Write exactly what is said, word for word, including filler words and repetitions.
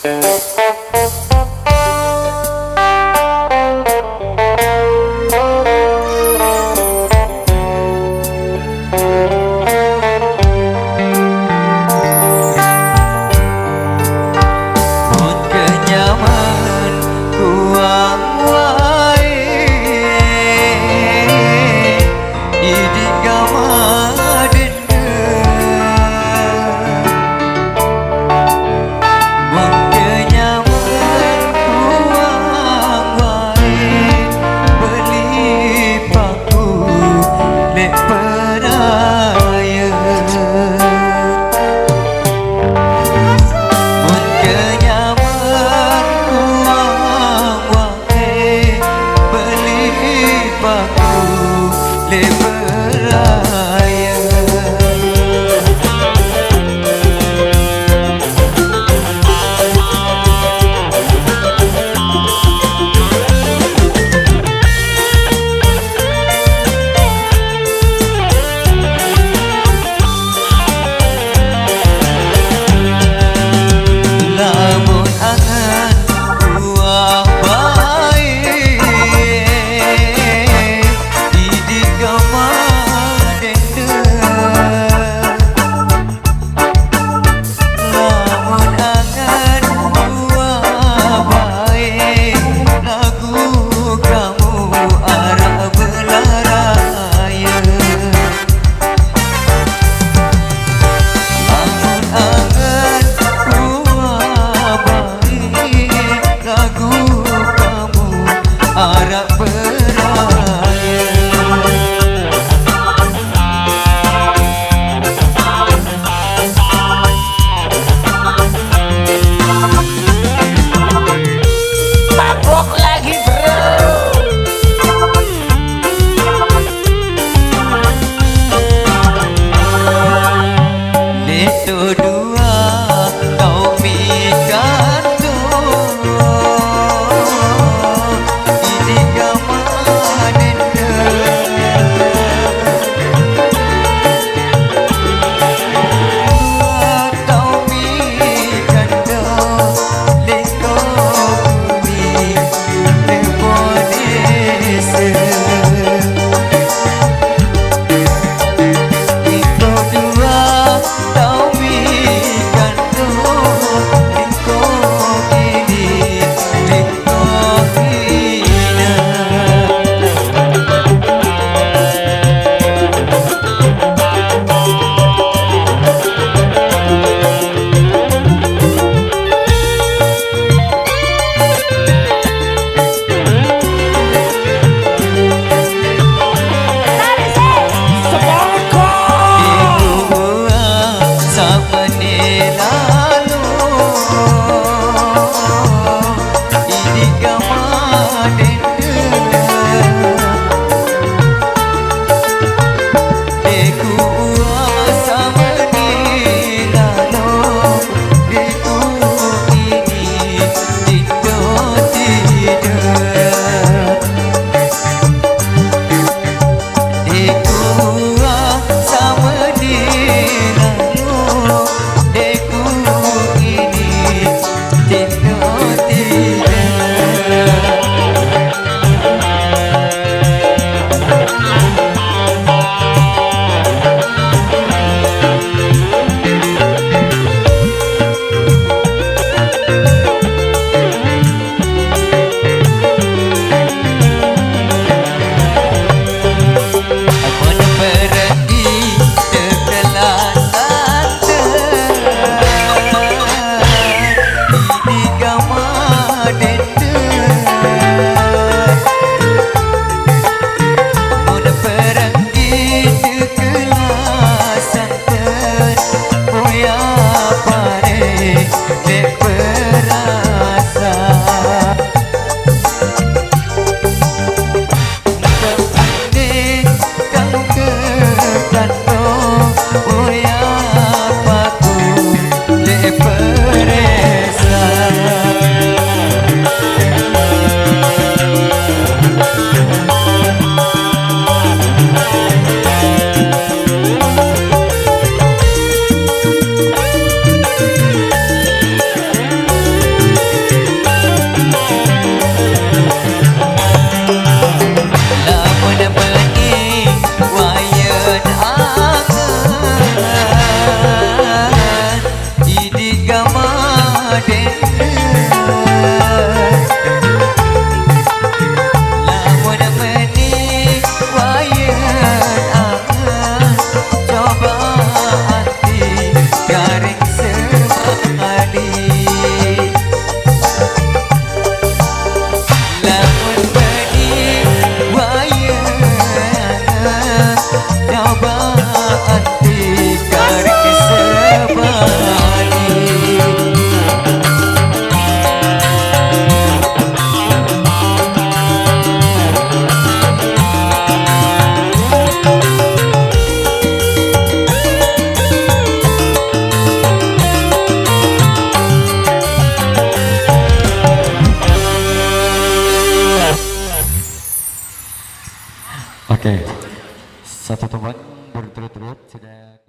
Mun kenyaman kuang wae, idik gama dende. Mun kenyaman kuang wae, beli paku lek peraya. Mun kenyaman kuang wae, beli paku lek peraya. Lamun angan buah bae, idik gama dende. Lamun angan buah bae, lagu kamu arak belaraya. Lamun angan buah bae, lagu kamu arak belaraya. Mabok lagi, bro. Neto dua kau mi kandung, ini gama dende. Dua kau mi kandung, leko bumi, leko desa. Iko dua tau mi kandung, iko kini, iko kini. Lamun meni wayan angan, coba anti garing sebali. Lamun meni wayan angan, coba anti garing sebali. Oke, satu teman berturut-turut sudah.